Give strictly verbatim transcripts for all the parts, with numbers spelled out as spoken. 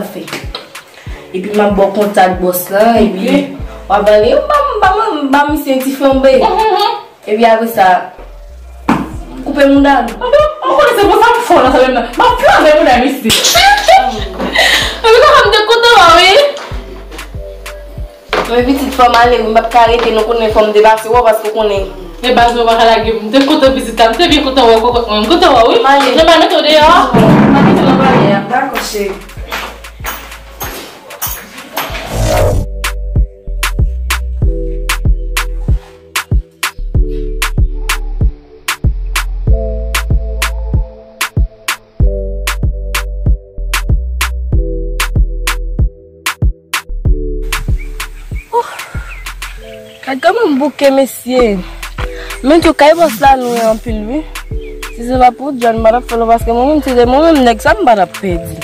pral fè. Epi m ap ba w kontak bòs lan, epi w ap pale, m ba, m ba, m ba misye yon ti flanbe. Epi apre sa, koupe mouda l. Ou konnen se pou sa m fò nan sa menm nan. M ap flanbe mouda misye. Epi konsa m te kontan wè w, wi. Men pitit, fò m ale, wi, m p ap ka rete non, konnen fò m depase wè w, paske w konnen. E baz mwen pa ka lage m. M te kontan vizit la, m te byen kontan wè w, kokot mwen. M kontan wè w, wi. M ale. Mwen pa mete w deyò. M pa mete w nan palè a. Dakò, cheri. Bouke mesye. Men tou kay bòs la lwen anpil wi. Si se pa pou John, m pa t ap fè l non, paske mwen menm, si se mwen menm, nèg sa, m pa t ap pèdi.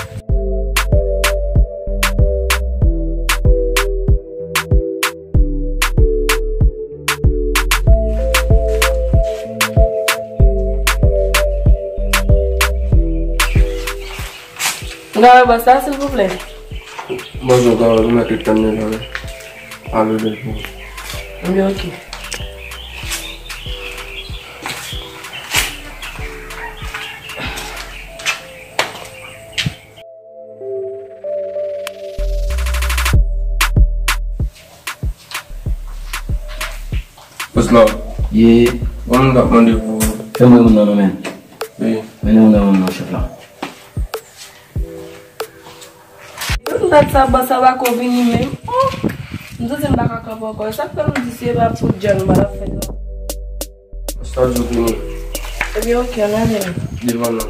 Gade bòs la, silvouplè. Bonjou, Carole, ou mèt tann mwen la wi. Alo, bèl pou. Ebyen, ok. Bòs la. Ye. Gon moun k ap mande pou ou. Fè m wè moun nan non, men. Wi. Mennen moun nan non, chèf la. Yon dat sa, bòs sa pa ko vini menm. Oh! M santi m pa ka kanpe ankò. Sa k fè m di se pa pou John m pa t ap fè non. Sa di w vini. Ebyen, ok, ann ale. Devan non.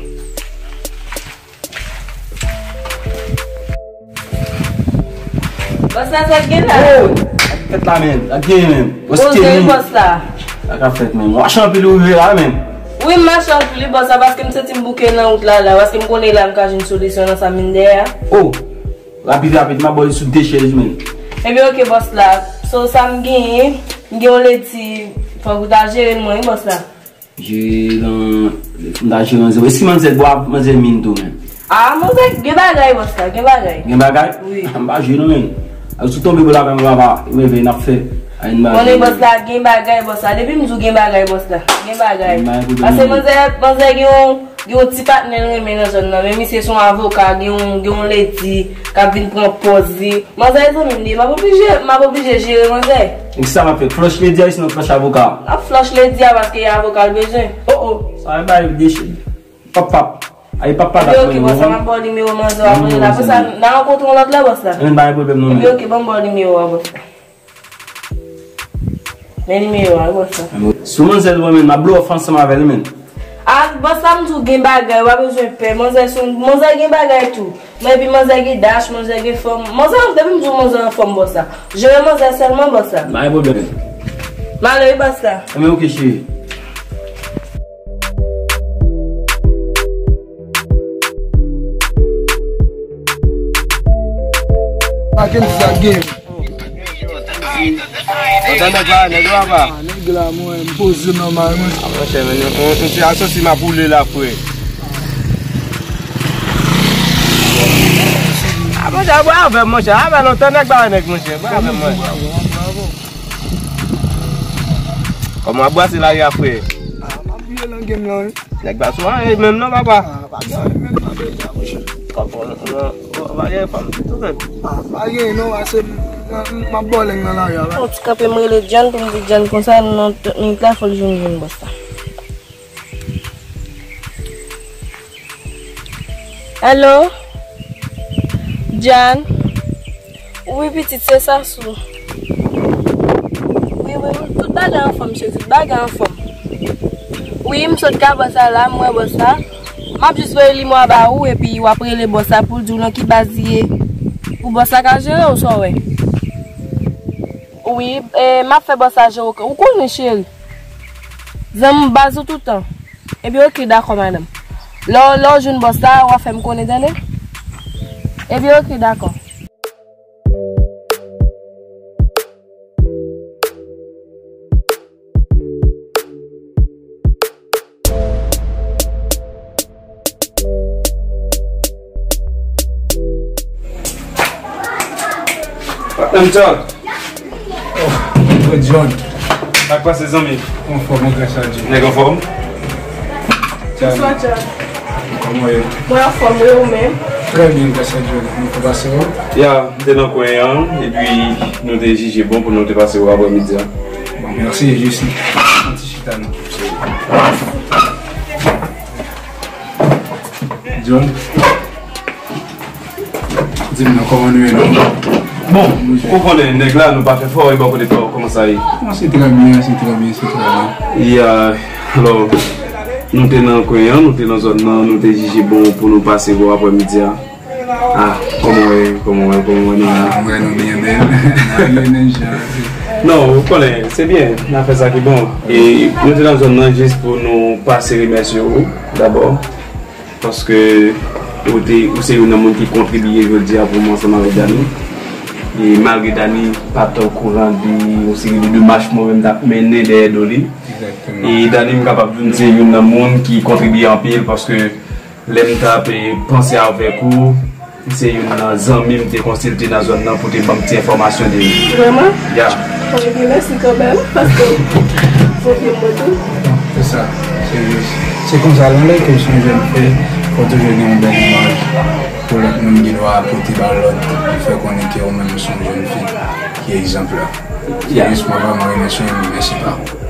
Bòs la, sa k gen la? Oh! Sa k fèt la, menm? Sa k gen, menm? Bòs Kenny. Bòs la. Sa k ap fèt, menm? Mache anpil ou rive la, menm? Wi, m mache anpil wi, bòs la, paske m santi m bouke nan wout la, la, paske m konnen la m ka jwenn solisyon nan sa m vin dèyè a. Oh! Rapid, rapid, m ap ba w sou de chèz, menm. Ebyen, ok, bòs la. So, sa m genyen, m gen yon ledi, fòk ou ta jere l mwen, wi, bòs la. Jere nan, m ta jere nan zewo. E si manzè bò ap manzè min tou, menm? Ah, manzè, gen bagay, bòs la, gen bagay. Gen bagay? Wi. M pa jwe non, menm. Ak sou tonbe bò la, menm, papa, mwen veye n ap fè. Ay, n bagay. Konnen bòs la, gen bagay, bòs la. Depi m di w gen bagay, bòs la, gen bagay. Gen bagay pou paske manzè, manzè gen yon, gen yon ti patnè l renmen nan zòn nan. Men misye se yon avoka, gen yon, gen yon ledi k ap vin pran pòz li. Manzè zanmi m li ye, m ap oblije, m ap oblije jere manzè. E kisa m ap fè? Flòch ledi a, sinon flòch avoka? N ap flòch ledi a paske e avoka l bezwen. Oh, oh, sa e bay deche. Pap, pap. Ay, pap, pap. Ebyen, ok, bòs la, m ap ba w nimewo manzè w ap rele la. Apre sa, n a rankontre yon lòt lè, bòs la. Ebyen, pa gen pwoblèm non, men. Ebyen, ok, ban m ba w nimewo a, bòs la. Men nimewo a, bòs la. Sou manzè l, mwen menm, m ap blow off ansanm avè l, menm. Ah, bòs la, m di w gen bagay, w pa bezwen pè. Manzè sou, manzè gen bagay tou. Men epi manzè gen dash, manzè gen fanm. Manzè, depi m di w manzè anfòm, bòs la. Jere manzè sèlman, bòs la. Pa gen pwoblèm. M ale wi, bòs la. Ebyen, ok, cheri. Aken sa gen. Antan nèg la, nèg la, papa. Ah, nèg la, mwen, m poze nòmal, mwen. Ah, monchè, men, yon, yon, yon ti asosi m ap woule la, frè. Ah, monchè, bwè avè m, monchè. Avè lontan nèg pa wè nèg, monchè. Bwè avè m, mwen. Kòman w ap brase lari a, frè? Ah, m ap vire nan game lan, wi. Nèg pa sou anyen menm non, papa. Ah, pa gen anyen menm, pa gen anyen, monchè. Kòman, non, non, pa gen fanm ditou menm. Ah, pa gen non, ase m, m, m ap bòlèng nan lari a, wi. Yon ti kanpe m rele John pou m di John konsa, nan trant minit la, fò l jwenn, jwenn bòs la. Hello? John? Wi, pitit, se Sasou. Wi, wi, wi, tout bagay anfòm, cheri, tout bagay anfòm. Wi, m sot ka bòs la, la, m wè bòs la. M ap jis voye nimewo a ba ou, epi w ap rele bòs la pou l di w nan ki baz li ye. Pou bòs la ka jere w, sa w wè. Wi, e, m ap fè bòs la jere w. Ou konnen, cheri. Zanmi baz ou toutan. Ebyen, ok, dakò, madanm. Lè w, lè w jwenn bòs la, w a fè m konnen, tande? Ebyen, ok, dakò. Patnè m Charles. Oh, John. Sa k pase, zanmi? Anfòm, grasa Dye. Nèg anfòm? Bonswa, John. Kòman w ye? Mwen anfòm, wi, ou menm? Trè byen, grasa Dye. Nou te pase w? Ya, m te nan kwen an, epi nou te jije bon pou nou te pase w aprè midi a. Bon, mèsi, jis yon ti chita, non. John, di m non, kòman nou ye non? Bon, ou konnen nèg la, nou pa fè fò, e bò kote pa w, kòman sa ye? Non, se trè byen, se trè byen, se trè byen. Ya, alò, nou te nan kwen an, nou te nan zòn nan, nou te jije bon pou nou pase bò aprè midi a. Ah, kòman w ye, kòman w ye, kòman w ye nou la? Ah, m wè nou byen bèl. N a rele menm jan. Non, ou konnen, se byen, n a fè sa ki bon. E nou te nan zòn nan jis pou nou pase remèsye ou dabò, paske ou te, ou se youn nan moun ki kontribye jodi a pou mwen ansanm avèk Dani. E malgre Dani pa t okouran de yon seri de demach mwen menm t ap mennen dèyè do li. Egzakteman. E Dani, m kapab di w, se youn nan moun ki kontribye anpil, paske lè m t ap, eh, panse avèk ou, se youn nan zanmi m te konsilte nan zòn nan pou te ban m ti enfòmasyon de li. Vrèman? Ya. Bon, ebyen, mèsi kanmenm, paske w konfye m mwen tou. Se sa, se jis. Se konsa, lè ke w se yon jèn fi, fò w toujou gen yon bèl imaj pou lòt moun gen dwa pote ba lòt, fè konnen ke ou menm ou se yon jèn fi ki egzanplè. Ya. Se jis mwen vrèman remèsye w, mèsi pa ou.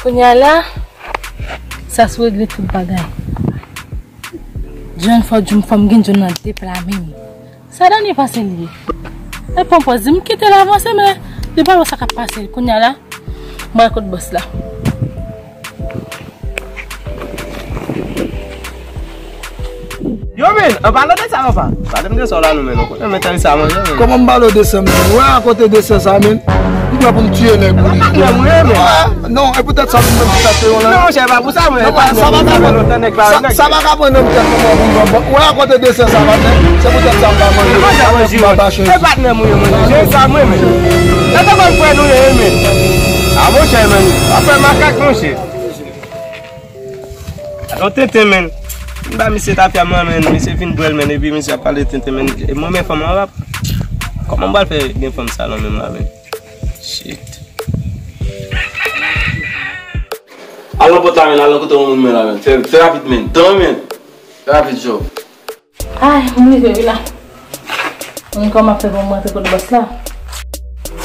Kounye a la, Sasou regle tout bagay. John, fò John, fò m gen John nan de pla menm. Sa Dani panse li ye? L pran pòz di m kite l avanse, men li pa wè sa k ap pase. Kounye a la, m pral kot bòs la. Yo, men, an palan de sa, papa. Pale m de sa w la, nou, men, nou konnen men tèl sa manje, men. Kòman m pale w de sa, men? Ou wè akote de sa, men? M prè pou m tiye nèg, wi. Patnè m, wi, men. Non, e poutèt sa, m menm ki ta fè yon la. Non, monchè, e pa pou sa, mwen. Non, sa pa ka pran, sa, sa pa ka pran nan m tèt, non, mwen, mwen, mwen. Ou wè akote de sa, sa pa fè. Se poutèt sa, m pa manje. Manje, manje, manje. E patnè m, wi, manje. Se sa, mwen, men. E kòman frè nou ye, men? A, monchè, men. Afè makak, monchè. Alò, tenten, men. M ba misye tafya, mwen, men. Misye vin dwèl, men. Epi misye ap pale tenten, men. E mwen, men, fanm lan, pap. Kòman m pral fè gen fanm sa, lan, menm la, men? Shit. Al nan pòt la, men, al nan kote yon moun, men, la, men. Fè, fè rapid, men. Tan, men. Fè rapid, Joe. Ay, m rive, wi, la. Mwen, kòman m ap fè pou m rantre kot bòs la?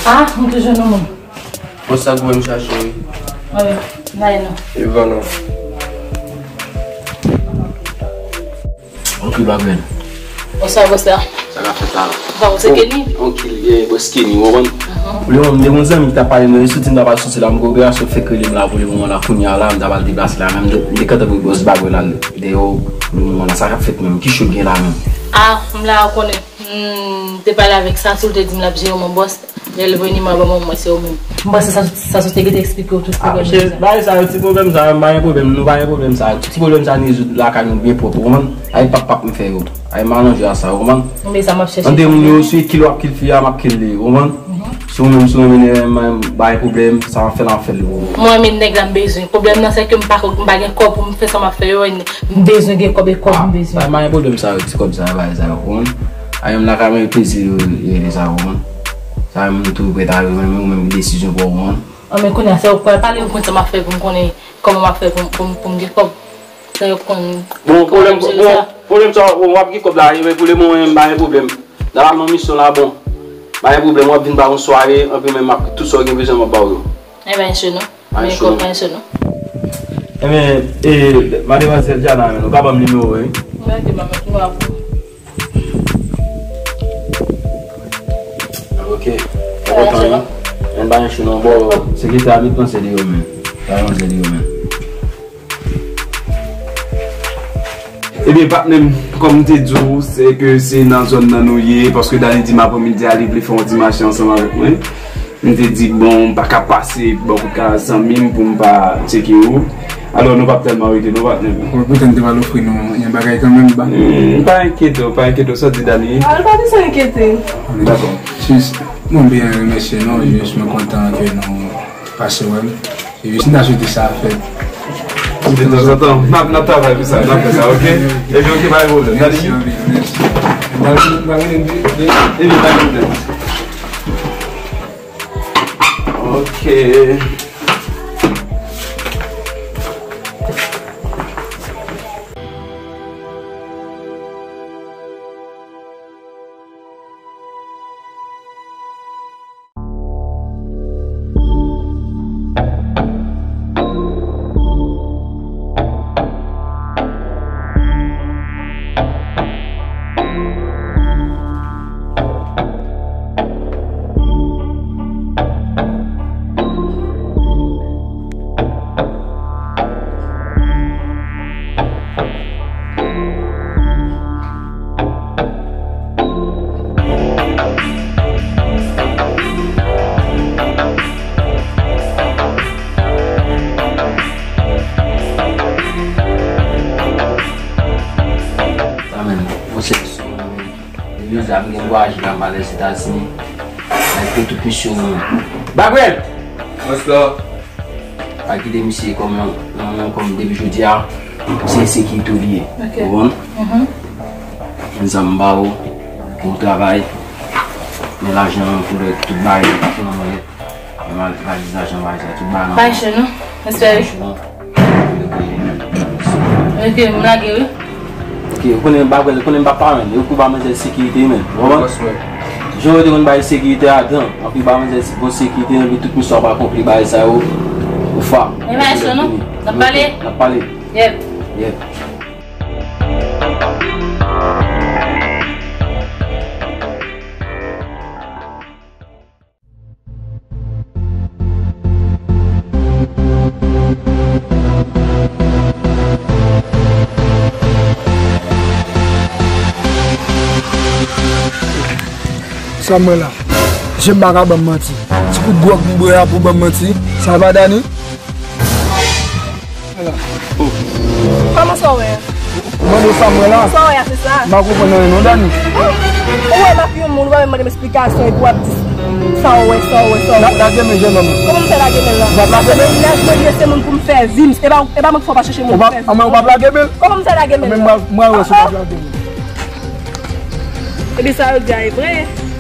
Ah, m te jwenn yon moun. Bòs la goumen m chache, wi. Wi, n ale non. E van non. Ok, Babèl. Bonswa, bòs la. Sa k ap fèt la? Sa, ou se Kenny? Tranquille, yeah, bòs Kenny, ou konprann? Pou le moman, m te gon zanmi ki t ap pale m, li soti, m ta pral soti la, m gen operasyon fèk rele m la pou le moman la, kounye a la, m ta pral deplase la, men m te, m te kanpe pou bòs Babèl la deyò, pou le moman la, sa k ap fèt menm, ki cho k gen la menm? Ah, m la, ou konnen, m te pale avèk Sasou, l te di m l ap jere yon bòs. Lè l vini, m a ban mwen, mwen se ou menm. M panse sa, sa sou te gentan eksplike w tout pwoblèm yo. Bagay sa yo, ti pwoblèm sa yo, m pa gen pwoblèm, nou pa gen pwoblèm sa yo. Tout ti pwoblèm sa yo, nou rezoud lakay nou byen pwòp, ou konprann? Ay pap pap m fè yo. Ay m alonje a sa, ou konprann? Men sa m ap chèche. An de moun yo, se kil w ap kil fi a, m ap kil li, ou konprann? Si ou menm, si ou renmen nèg la, m pa gen pwoblèm, sa m ap fè la, m ap fè l, ou konprann? Mwen menm, nèg la, m bezwen. Pwoblèm nan, se ke m pa, m pa gen kòb pou m fè sa m ap fè yo, m bezwen gen kòb, e kòb m bezwen. Ay, m pa gen pwoblèm sa yo, ti kòb sa yo, bagay sa yo, ou konprann? Ay menm lakay mwen, plezi yo, yo rele sa, ou konprann? Sa menm nou tou prèt a yo, men ou menm ki desizyon pa w pran. An, men kounye a, se ou k pral pale, ou konn sa m ap fè pou m konnen kòman m ap fè pou m, pou m, pou m gen kòb. Se ou k konn kòman m ap jere sa. Bon, pwoblèm sa, w ap gen kòb la, men pou le moman, m pa gen pwoblèm. N a nan misyon la, bon. Pa gen pwoblèm, w ap vin ba yon sware, anpi menm m ap tout sa w gen bezwen, m ap ba w yo. E pa enche non. Men kòb pa enche non. Ebyen, e, mademwazèl Jana, men, ou ka ban m nimewo, wi. Ok, m ap met nimewo a pou ou. Ok. Ou kontan, wi? Men pa enche non, bon, sekretè a met nan seri yo, men. Pa nan seri yo, men. Ebyen, patnè m, kòm m te di w, se ke se nan zòn nan nou ye, paske Dani di m aprèmidi a, li vle fè yon ti mache ansanm avèk mwen. M te di, bon, m pa ka pase bò kote zanmi m pou m pa tcheke ou. Alò, nou p ap tèlman rete, non, patnè m. Wi, poutèt m te pral ofri nou yon bagay kanmenm, ba. Hmm, pa enkyete w, pa enkyete w, sa w di, Dani? Ah, pa bezwen enkyete. Dakò. Jis, mwen byen remèsye nou, jis mwen kontan ke nou pase wè m. E si n ta swete sa fèt. De tanzantan, n ap, n ap travay pou sa, n ap fè sa, ok? Ebyen, ok, pa gen pwoblèm. Dani? Mèsi anpil, mèsi. Ebyen, pa gen pwoblèm. Ok. Ap gen vwayaje la m al Lèzetazini. Mwen te tout misyon mwen. Bagwèl! What's up? Pa kite misye kòm yon, yon, yon kòm depi jodi a. Se sekirite w li ye. Ok. Ou konprann? Mhm. Men zam m ba ou, bon travay. Men lajan an pou lè tout bagay ki nan mwen. Valiz lajan, valiz la, tout bagay nan men. Pa chen non. Respè wi. Ok, m lage wi. Ok, ou konnen m pa kwè, ou konnen m pa paran, yo kou ba manzè sekirite menm. Ou konprann? Jan yo te konn bay sekirite adan, anpi ba manzè bon sekirite, anpi tout misyon ap akonpli bagay sa yo. Ou fa. Men pa chen non. N ap pale. N ap pale. Yep. Yep. Samuela, je m pa ka ban m manti. Ti kout gwòg m bwè a pou ban m manti. Sa va, Dani? Kòman sa w wè a? Mande w sa m wè la. Sa w wè a, se sa? M pa konprann anyen non, Dani. Ou wè m ak yon moun, ou pa menm mande m esplikasyon, epi w ap di sa w wè, sa w wè, sa w wè. Lage men, jennonm. Kòman m fè lage men la? Ou p ap lage men? Mennaj mwen li ye, se moun pou m fè vi m. E pa, e pa mwen k fè w pa chèche moun pou fè vi m. Ou p ap, anmwey, ou p ap lage men? Kòman m fè lage men la? Mwen, mwen wè si w p ap lage men. Epi sa yo di a e vre.